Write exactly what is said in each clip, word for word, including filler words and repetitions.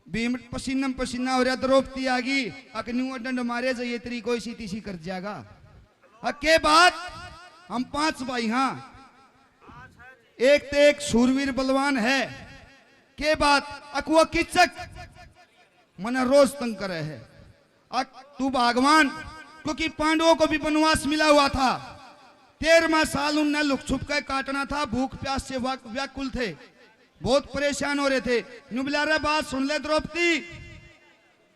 भीम पसीना में पसीना हो रहा, द्रौपदी आ गई, अक न्यू डंड मारे जाइए, तेरी कोई सी तीसी कर जाएगा। अ, के बात, हम पांच भाई हाँ, एक ते एक सूरवीर बलवान है। के बात, अक वो किचक मने रोज तंग करे है। अक तू भगवान, क्योंकि पांडवों को भी वनवास मिला हुआ था, तेरहवाँ साल उनने लुक छुप कर काटना था, भूख प्यास से वा-, व्याकुल थे, बहुत परेशान हो रहे थे। न्यू बोला, "रे बात सुन ले द्रौपदी,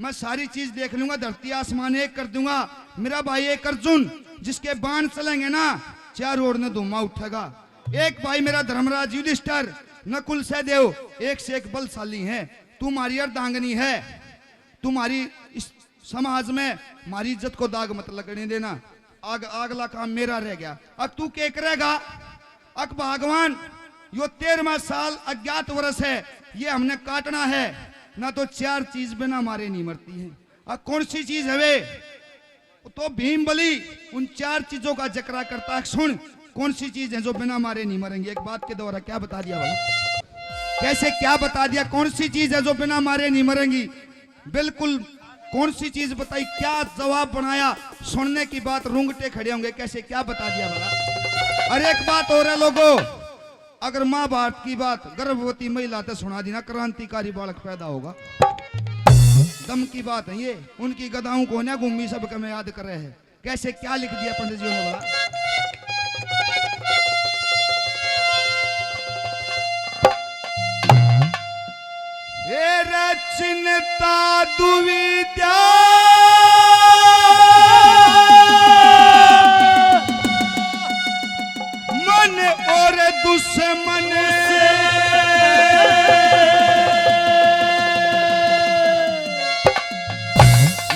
मैं सारी चीज देख लूंगा, धरती आसमान एक कर दूंगा। मेरा भाई एक अर्जुन, जिसके बाण चलेंगे ना, चार ओर ने धुआं उठेगा। एक भाई मेरा धर्मराज युधिष्ठिर, नकुल सहदेव, एक से एक बलशाली हैं। तू हमारी अर्धांगिनी है, तुम्हारी इस समाज में हमारी इज्जत को दाग मत लगने देना।" आग, आगला काम मेरा रह गया। अब तू के करेगा? अक भगवान, यो तेरहवाँ साल अज्ञात वर्ष है, ये हमने काटना है, ना तो चार चीज बिना मारे नहीं मरती है। अब कौन सी चीज है वे? तो भीम बली उन चार चीजों का जिक्र करता है। सुन, कौन सी चीज है जो बिना मारे नहीं मरेंगी? एक बात के द्वारा क्या बता दिया भला? कैसे क्या बता दिया? कौन सी चीज है जो बिना मारे नहीं मरेंगी? बिल्कुल, कौन सी चीज बताई, क्या जवाब बनाया, सुनने की बात, रूंगटे खड़े होंगे, कैसे क्या बता दिया भला। और एक बात और है लोगों, अगर महाभारत की बात गर्भवती महिला ते सुना दी ना, क्रांतिकारी बालक पैदा होगा। दम की बात है ये, उनकी गदाओं को ना घूमी सब के मैं याद कर रहे हैं। कैसे क्या लिख दिया पंडित जी ने भला। हे रे चिंता दुविधा मन और दुश्मन।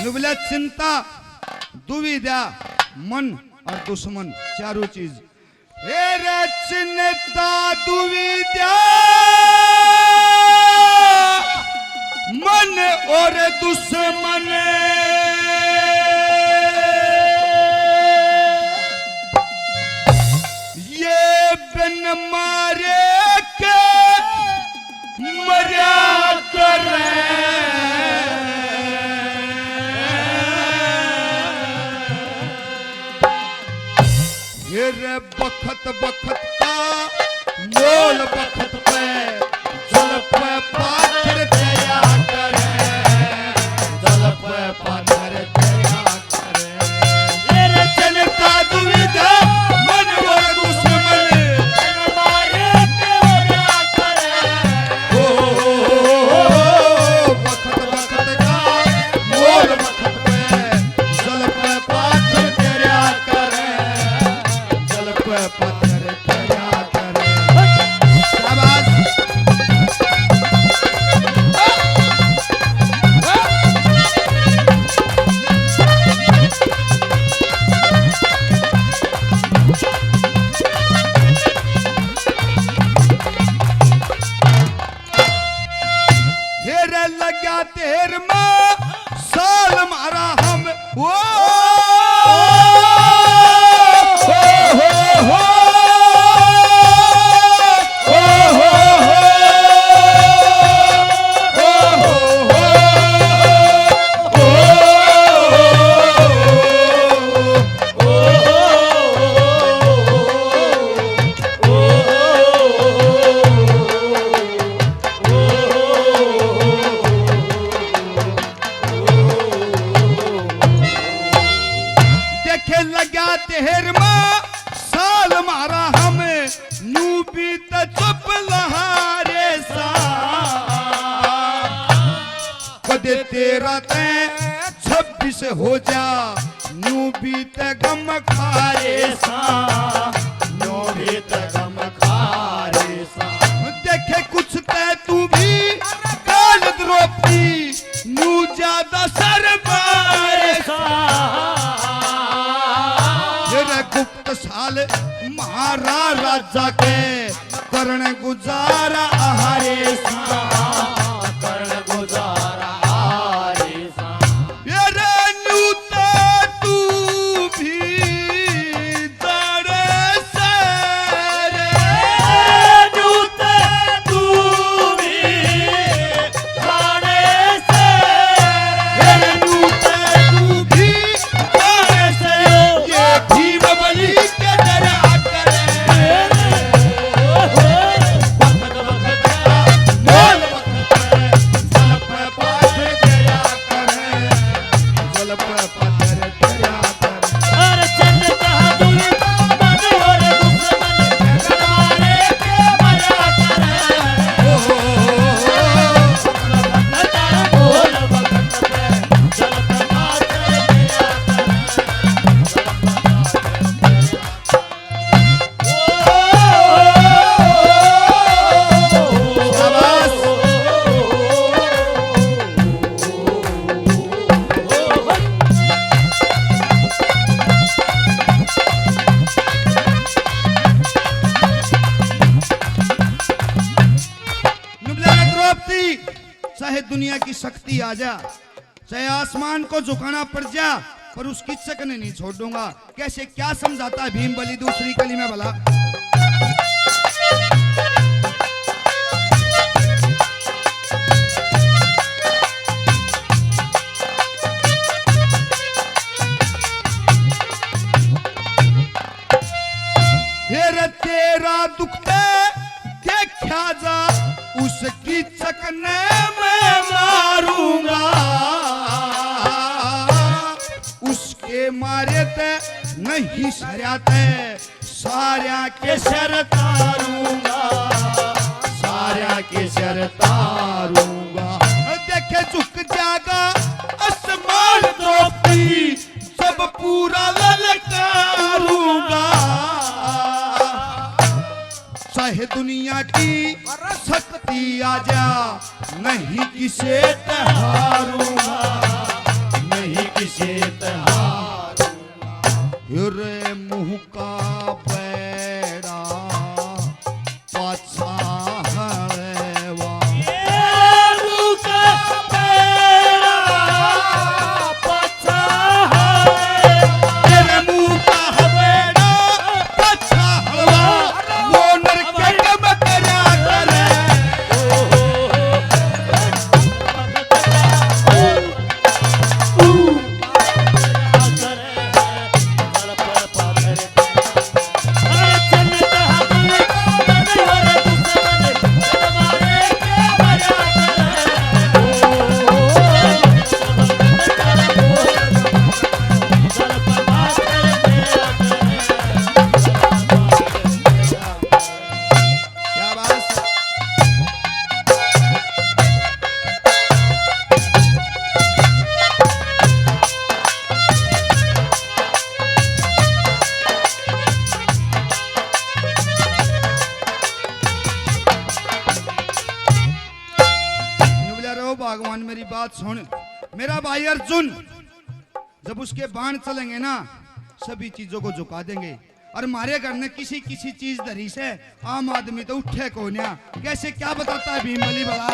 नुबला चिंता दुविधा मन और दुश्मन, चारों चीज। हे रे चिंता दुविधा मन और दुश्मन, ये बिन मारे के मरया करे। फिर बखत बखत का मोल बखत पे जल पे पाथर तेरा करे, जल पे पाथर तेरा तेरे चलता दुविधा मन और दुश्मन। मारे के हो रहा करे। ओ, बखत बखत का मोल बखत पे जल पे पाथर तेरा करे, जल पे पत्थर तेरा करे। शाबाश। तेरे लग्या तेर में साल मारा हम। ओ, ओ, हो, हो, हो। देखे लगा तेर में साल मारा हम, न्यू भी तो चुप लहारे सा। कदे तेरह ते छब्बीस हो जा, न्यू भी ते गम खारे सा, न्यू भी ते गम खारे सा। देखे कुछ ते तू भी काल द्रौपदी, न्यू ज्यादा सर बारे सा। तेरे गुप्त साल महाराज राजा के करण गुजारा आहारे सा, करण गुजारा आहारे सा। तेरे न्यू ते तू भी जाने से रे। न्यू ते तू भी जाने दुनिया की शक्ति आ जा, चाहे आसमान को झुकाना पड़ जा, पर उस किच्चक ने नहीं छोड़ूंगा। कैसे, क्या समझाता है भीम बली दूसरी कली में भला? फिर तेरा दुख ते देखा जा, उसकी चकने मैं मारूंगा। उसके मारे ते नहीं सरया ते, सारा के सर तारूंगा, सारा के सर तारूंगा। देखे झुक जागा आसमान द्रौपदी, जब पूरा ललकारूंगा। चाहे दुनिया की शक्ति आ जा, नहीं किसे ते हारूंगा, नहीं किसे ते हारूंगा। रे मुंह का बेड़ा पाछा हलवा। न्यू बोला, "रो भगवान, मेरी बात सुन, मेरा भाई अर्जुन, जब उसके बाण चलेंगे ना, सभी चीजों को झुका देंगे।" और म्हारे घर ने किसी किसी चीज धरी से, आम आदमी तो उठे कोन्या। कैसे, क्या बताता है भीम बली भला?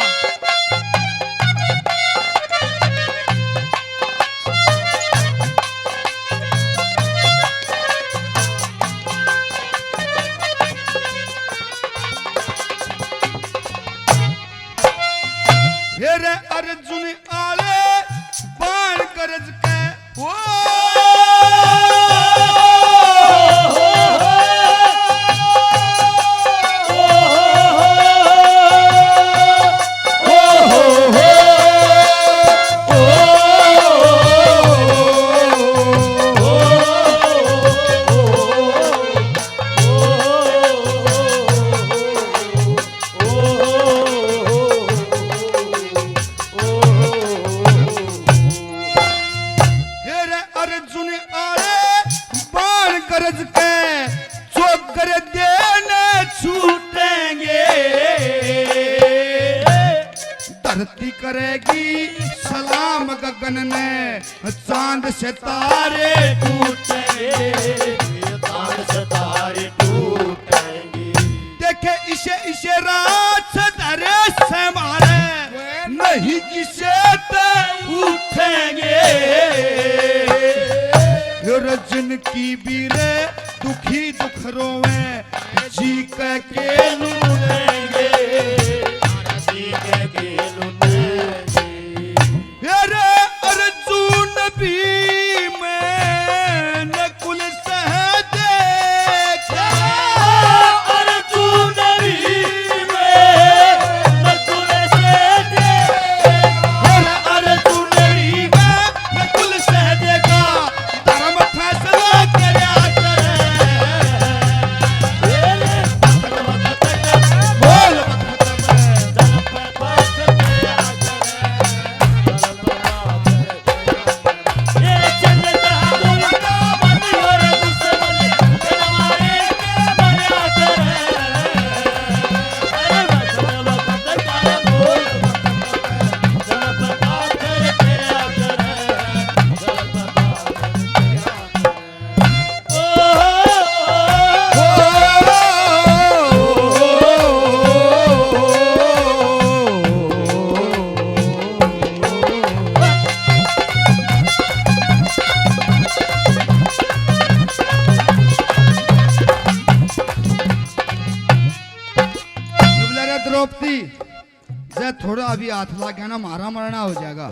फिर अर्जुन आले बाण गरज के, ओ, फिर अर्जुन आले बाण गरज के, चोगर देने छूटेंगे। धरती करेगी सलाम गगन ने, चांद सितारे टूटेंगे, चांद सितारे टूटेंगे। देखे इसे, इसे रात धरे से मारे, नहीं किसे ते उठेंगे। फिर जिनकी भी रे दुखी दुख रोवे, जी के के लूटेंगे, जी के के लूटेंगे। अरे अर्जुन भीम नकुल सहदेव, अर्जुन भीम नकुल सहदेव, अरे अर्जुन भीम नकुल सहदेव का धर्म फैसला करया करे। थोड़ा अभी हाथ लाग गया ना, मारा मरना हो जाएगा।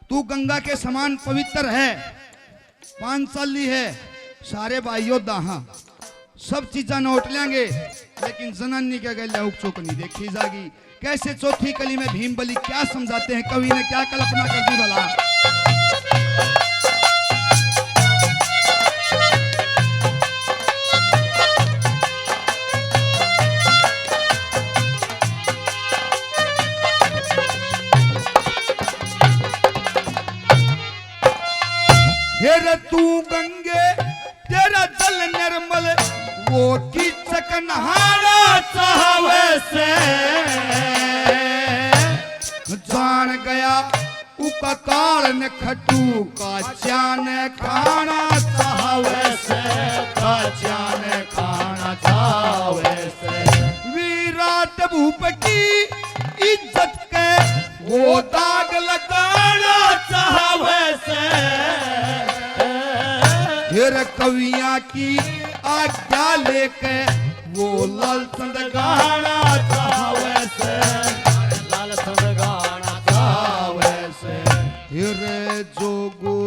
तू गंगा के समान पवित्र है, पांचाली है, सारे भाई योद्धा हाँ, सब चीजा नोट लेंगे, लेकिन जनानी के गले उक चुक नहीं देखी जागी। कैसे चौथी कली में भीम बलि क्या समझाते हैं कवि ने, क्या कल्पना कर दी भला। फिर तू गंगे तेरा जल निर्मल, वो कीचक नहाना चाहवे से। जान गया उका काल ने खटू, काचिया ने खाना चाहवे से, काचिया ने खाना चाहवे से। विराट भूप की इज्जत के वो दाग लगाना चाहवे से। फिर कवियां की आज्ञा लेके वो लाल चंद गाना चाहवे से, लाल चंद गाना चाहवे से। फिर जोगू